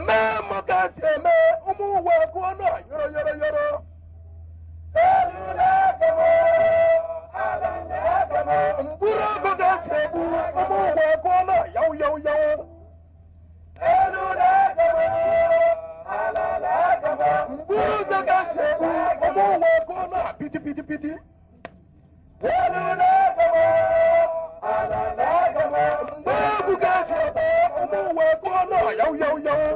Eme maka si eme ụmụ ụwa gụọ na yọrọ yọrọ yọrọ. Mkpụrụ ọgụ ga-esi egbu ụmụ ụwa gụọ na yawu yawu yawu. Mkpụrụ ụzọ ga-esi egbu ụmụ ụwa gụọ na piti piti piti. Mgbe egwu ga-esi egbu ụmụ ụwa gụọ na yawu yawu yawu.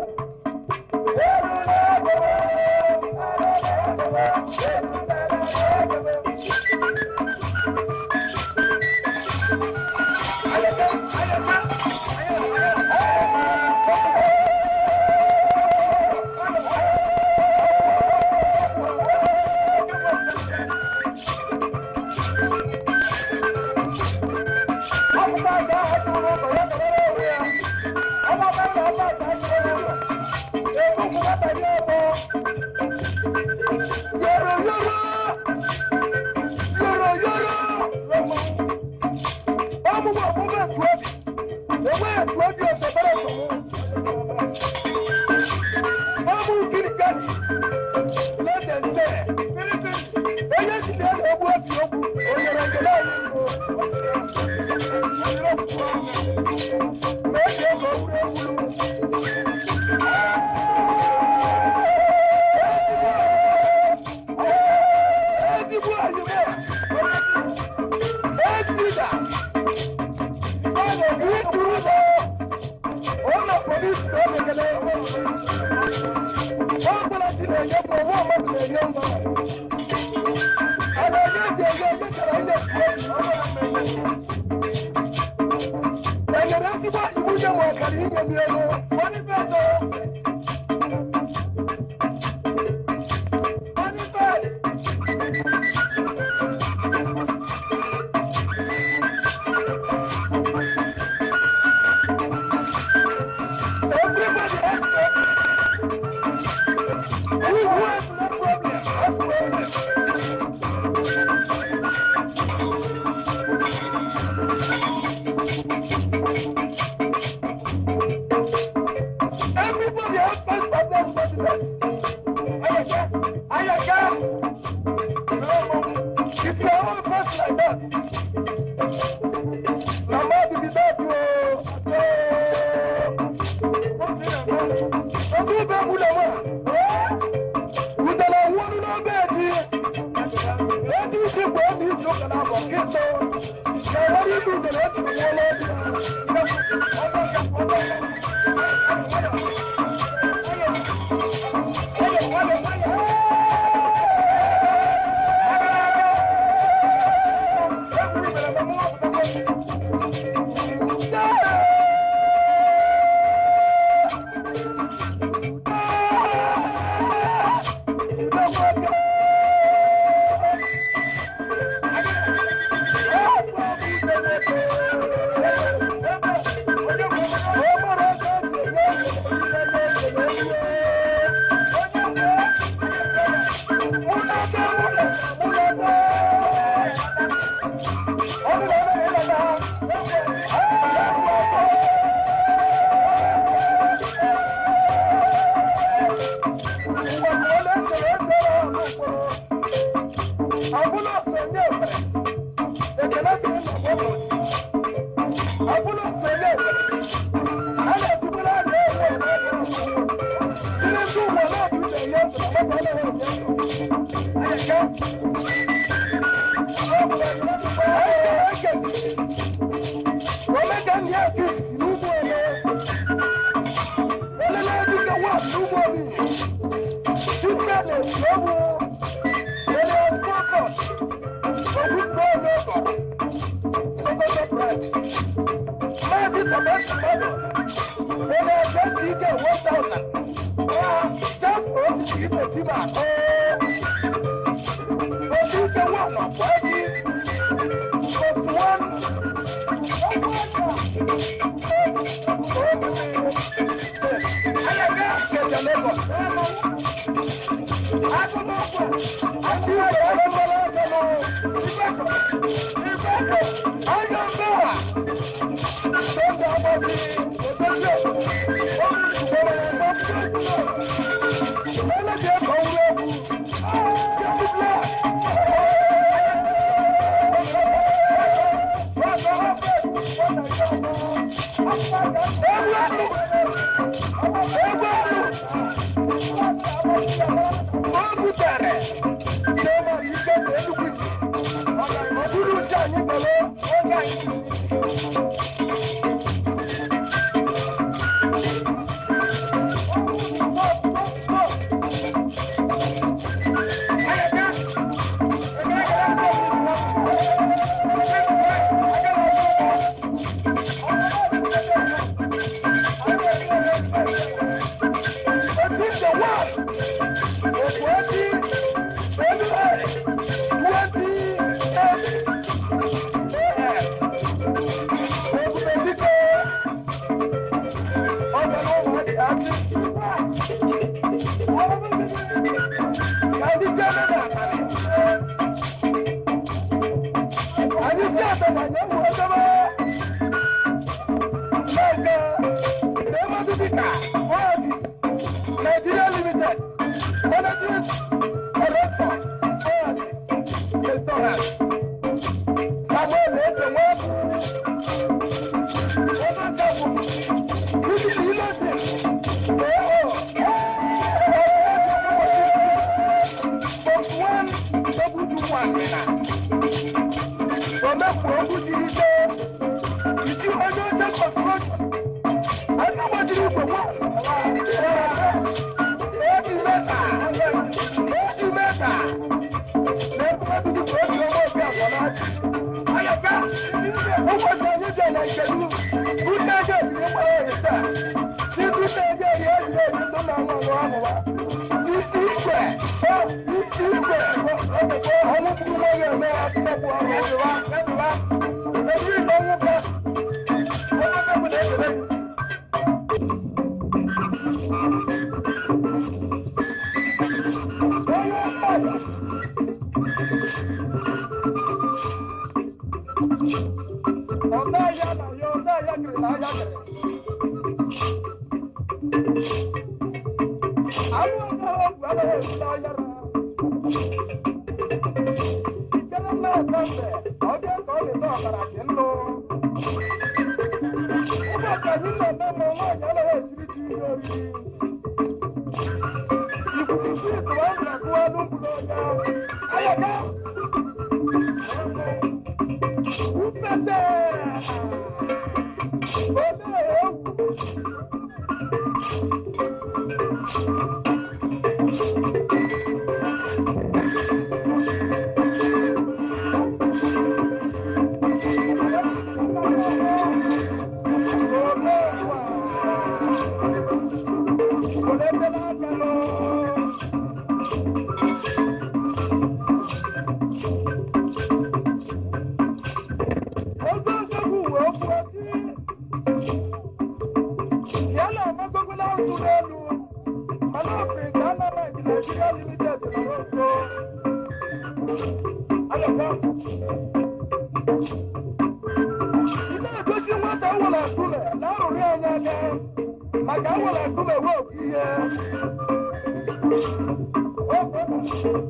Eji onye oche construction. Aka gbajiri igwe nwa. Eji meta. Eji meta. Na-ebu dị ka obi ọma obi agwa na-achị. Ayaka. Ụbọchị anyị bịa na Nkedu. Ute ego ebiri mkpara ohi taa. Si ute ego eri ejiri eri ndụ na anụ anụ ahụwa. Igwe. Igwe. Ọnwụ mkpụrụ n'oge eme akpụkpọ ọrụ. Ebiri na ọnwụ ka.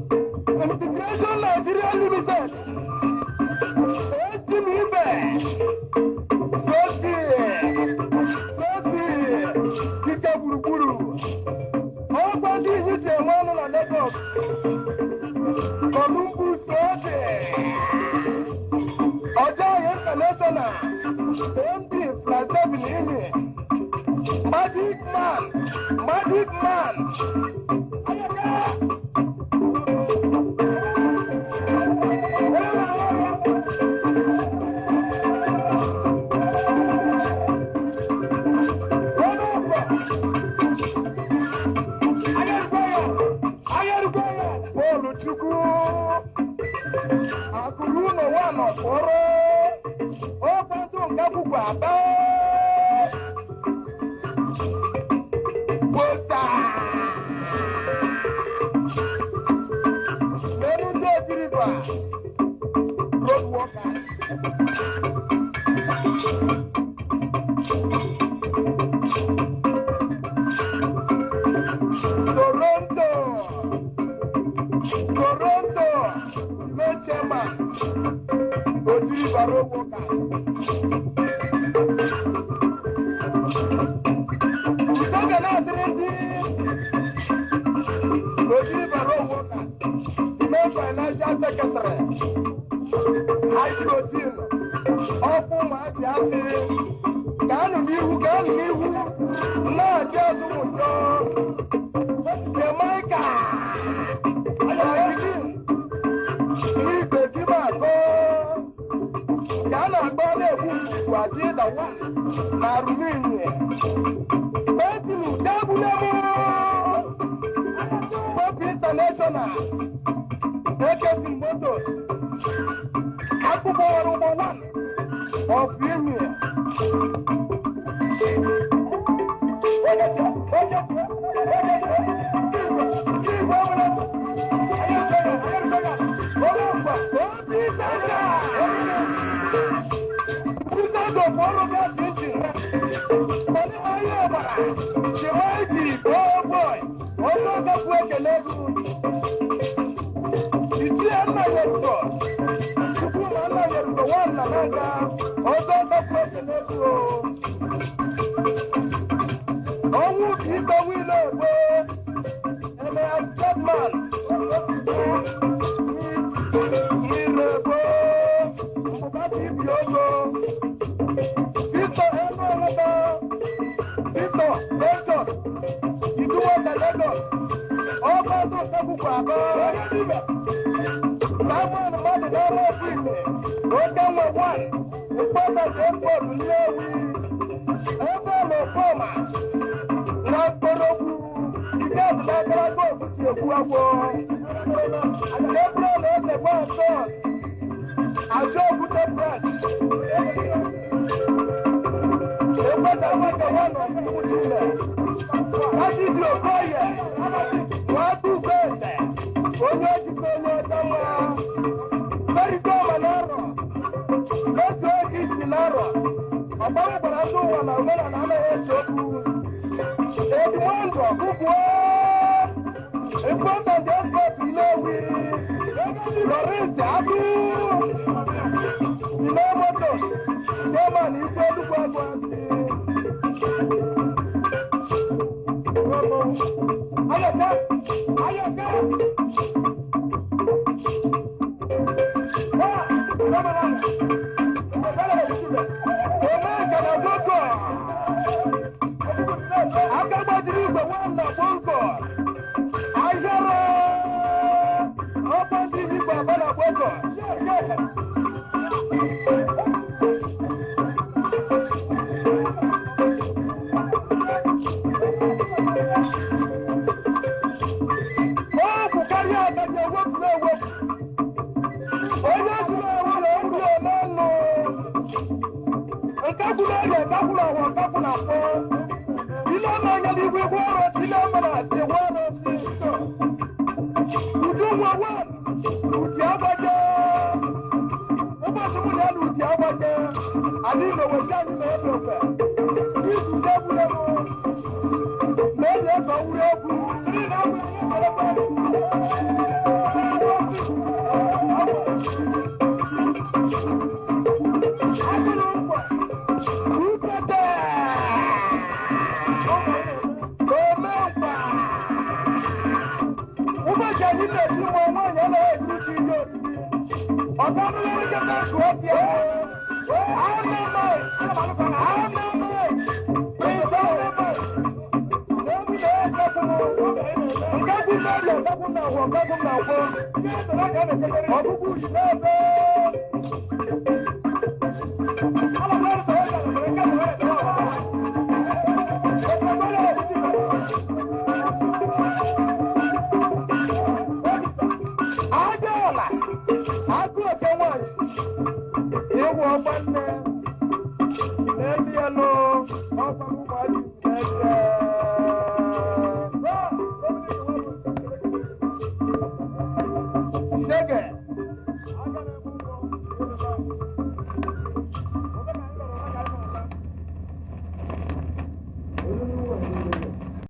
Integration Nigeria Limited, Esteem Ibe, Sosi, Sosi, Kike Gburugburu, ọkwa ndị iyi ji enwe ọnụ na Lagos, Columbus Sosi, Ọjọọ International, MD Flasebin Imi, Magic Man, Magic Man. Nnewi, ebe Olofoma na mkpọrọgwụ ike dị n'akara obuti egbu agwọ. Gabriel Ezekwe Sons, Ajaokuta branch. Ekweta nwata nwa nọ n'Umuchime. Rashidi Okoye, Nwatu Ugeze, onye ojikọ onye ọcha nwa. Merigoma n'arọ, mezuo ego isi n'arọ. Ọgbanwe gwara ndị ụwa na omenala anaghị ese okwu. Edimondo Ugwuo, Important Expert Nnewi, Lawrence Adu, Ine Motors, Chairman Ikwe Elugwu Agụasị. Ayọ̀ká, Ayọ̀ká. Wá, lọ́mọlọ́mọ. Omeka na Gboko. Aka gbajiri igwe nwa na Gboko. Ahịara ọkwa ndị Igbo aba na Gboko. Ọgwụ karịa akarị ewepụrụ ewepụ. Onye zuru ewu na nri ole nụ. Nkakwụ na-eri nkakwụ na ahụ nkakwụ na afọ. Ile ọma anya n'igwe igwe ọrụ ile ọma na asị igwe ọrụ Uju nwa nwa uti agbaje. Ụbọchị mụ ya na uti agbaje. Anyị na-ewesi anyị na ebe okwe. Izu egwuregwu. Na eji eze wuri egwu. Agụrụ nkwa. Utete. Omemkpa. Ụbọchị anyị na-echi nwa nwaanyị anaghị eburu chi ihe oriri. Ọ̀gá mi lórí kẹfẹ́ sùn ó tiẹ̀. Amẹ́mẹ́. Amẹ́mẹ́. Prince Amẹ́mẹ́. Lórí ẹ̀ ẹ́ fún un. Nke bụ mmadụ ọ̀gágún na agwọ ọ̀gágún na agwọ. Ọgụgụ yi n'ebe. Aja ọla, agụ oke nwanyị, ịwụ ọgba nne, na-emi ya nụ, ọgba ụmụazị